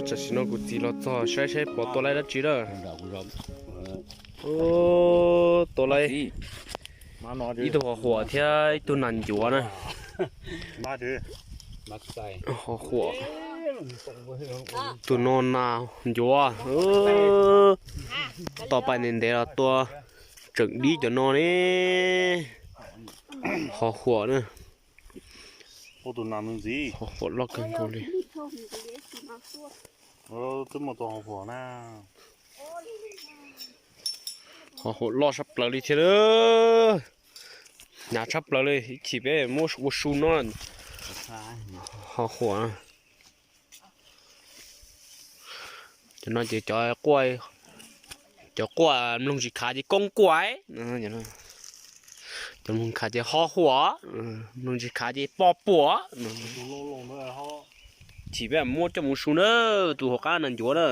Tam sim no kuv txiv los txog saib saib puas tua laib dab tsi na. Tua laib ib tug hos huam thiab ib tug nas ncuav na. Hos huam, tus no nas ncuav. Tos pais ntev ntev los tua tseem dib cov no ne. Hos huam na. Hos huam loj kawg nkaus li. Hos huam loj tshaj plaws li thiab. Hnyav tshaj plaws li, ib chim peb muab ua su no. Hos huam. Cov no ces cov quaj, cov quaj mloog tsis khav ces koob kuaj, cov mloog khav ces ho huam, mloog tsis khav ces poj puam. Chim peb muab coj mus su na, tus hauv qab nas ncuav na.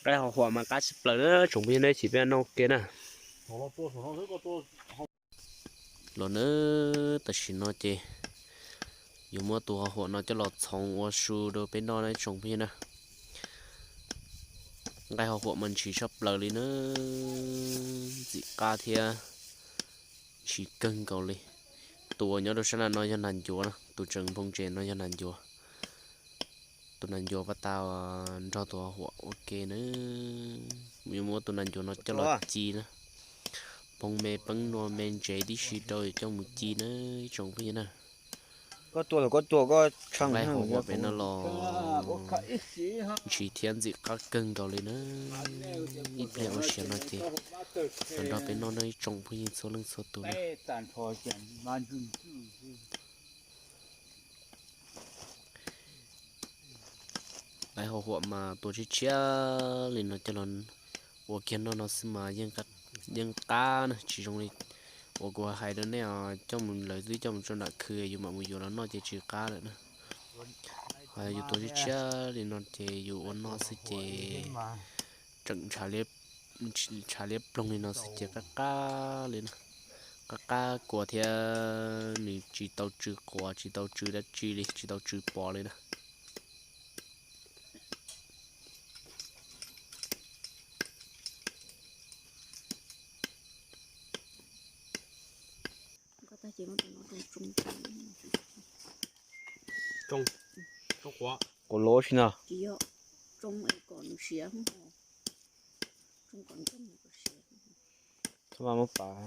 Qaib hos huam mas qab tshaj plaws na tsoom phooj ywg na, chim peb noj ua ke na. Los na, tam sim no ces yuav muab tus hos huam no coj los txhoov ua su rau peb noj na tsoom phooj ywg na. Nqaij hos huam mas ntshis tshaj plaws li na, ntxim qab thiab ntshis kawg nkaus li. Tus uas nyob rau sab nram no yog nas ncuav na, tus tseem nphoo ntses no yog nas ncuav. Tus nas ncuav pab tas nrog tus hos huam ua ke na. Yuav muab tus nas ncuav no coj los ci na, nphoo me peeb nua me ntsev tib si rau yuav coj mus ci na ib tsoom phooj ywg na. Nqaij hos huam pem no los ntshis thiab ntxim qab kawg nkaus li na. Ib pliag ua siav no ces los nrog peb noj na ib tsoom phooj ywg txhua leej txhua tus na. Nqaij hos huam mas tua tshiab tshiab li no coj los ua kiag noj no xwb mas yeej qab na, tsis zoo li uas kuv hais rau nej os, coj mus lawv twb coj mus tso nram khw yus mam mus yuav los noj ces tsis qab lawm na. Ho yus tua tshiab tshiab li no ces yus ua noj xwb ces tseem ntshav liab ploog li no xwb ces qab qab li na. Qab qab kua thiab nws tsis tau tsw quav tsis tau tsw dab tsi li, tsis tau tsw pov li na. Quav lov si na. Txhob muab pav.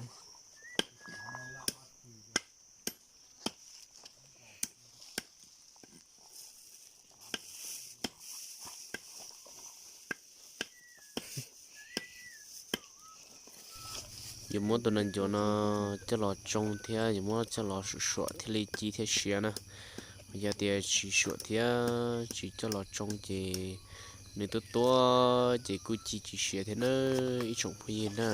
Yuav muab tus nas ncuav no coj los tsoo thiab yuav muab coj los suam suam thiaj li ci thiaj siav na. Yog tias tsis suam thiab tsis coj los tsoo ces nws tuab tuab ces kuj ci tsis siav thiab na ib tsoom phooj ywg na.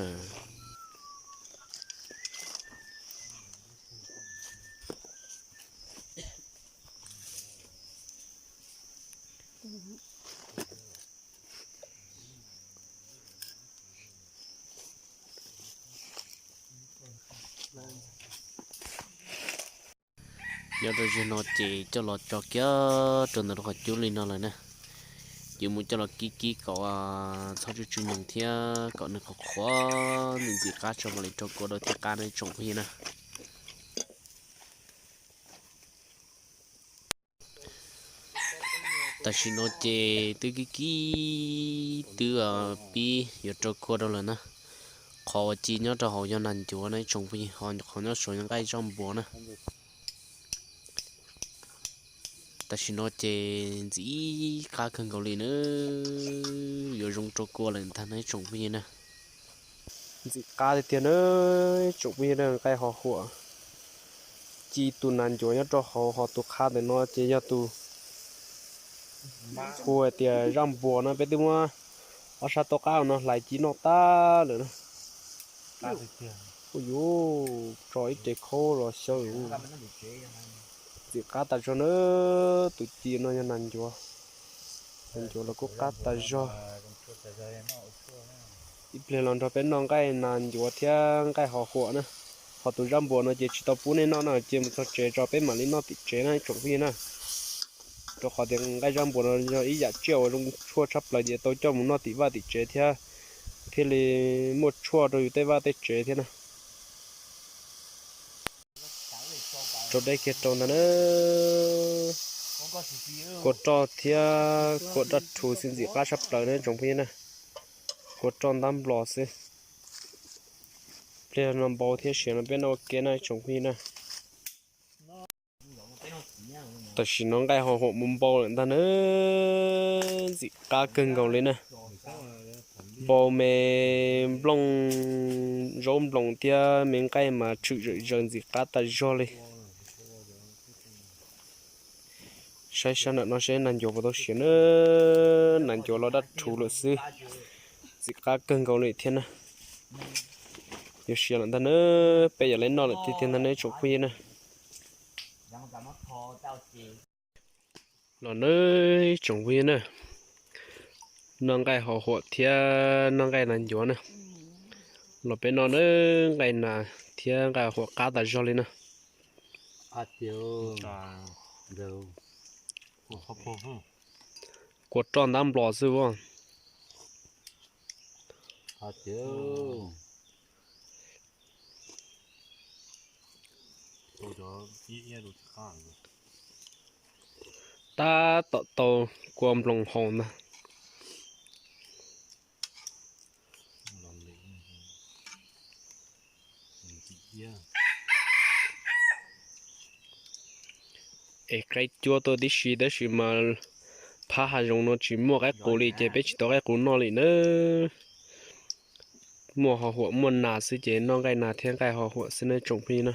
Nyob rau zaum no ces coj los tso kiag rau ntawm lub qhov cub li no lawm na. Yuav mus coj los kib kib kom txhob tsw tsw nyees thiab kom nws qhuav qhuav ntxim ntxim qab tso mam li rau kua rau thiaj qab na ib tsoom phooj ywg na. Tam sim no ces twb kib kib twb pib yuav rau kua rau lawm na. Qhov uas ci nyob rau hauv yog nas ncuav na ib tsoom phooj ywg, ho qhov nyob saud yog nqaij zaj npuas na. Tam sim no ces ntxim qab kawg nkaus li na, yuav zoo rau kua lawm ntag na ib tsoom phooj ywg na. Ntxim qab tiag tiag na ib tsoom phooj ywg na, nqaij hos huam ci tus nas ncuav nyob rau hauv, ho tus qhab ntawm no ces yog tus hu hais tias zaj npuas no, peb twb muab ob sab tauj qab no hlais ci noj tag lawm na. Ua yuv, tso ib ce khaub los xyaw. Ntxim qab tas zog na, tus ci no yog nas ncuav, nas ncuav los kuj qab tas zog. Ib pliag los nrog peb noj nqaij nas ncuav thiab nqaij hos huam na. Ho tus zaj npuas no ces tsis tau pub nej noj na, cia mus txog tsev tso peb mam li noj tim tsev na ib tsoom phooj ywg na. Rau qhov tias nqaij zaj npuas no yog ib yam tsiaj uas zoo tshuaj tshaj plaws ces tau coj mus noj tim vaj tim tsev thiab, thiaj li muaj tshuaj rau yus tej vaj tej tsev thiab na. Rau deb kiag rau ntag na. Kua roj thiab kua daj rhuv xwb ntxim qab tshaj plaws na tsoom phooj ywg na. Kua roj ntab nplos xwb. Pliag no npau thiab siav no peb noj ua ke na tsoom phooj ywg na. Tam sim no nqaij ho huam mus npau lawm ntag na. Ntxim qab kawg nkaus li na. Npau me nplooj, zaub nploos thiab me nqaij mas tshwm zawm zaws ntxim qab tas zog li. Saib sab nram no seb nas ncuav puas tau siav na. Nas ncuav los daj rhuv lawm xwb. Ntxim qab kawg nkaus li thiab na. Yuav siav lawm ntag na. Peb yuav li noj lawm tiag tiag ntag na tsoom phooj ywg na. Los nawb tsoom phooj ywg na, noj nqaij ho huam thiab noj nqaij nas ncuav na. Los peb noj nawb, nqaij nas thiab nqaij huam qab tas zog li na. Kua roj ntab nplos xwb as. Tab tom tau kua nploos haus ntag. Es qaib cuab tuaj tib si tab sis mas phab hav zoov no tsis muaj qaib qus li ces peb tsis tau qaib qus noj li nawb. Muaj ho huam muaj nas xwb ces noj nqaij nas thiab nqaij ho huam xwb nawb tsoom phooj ywg na.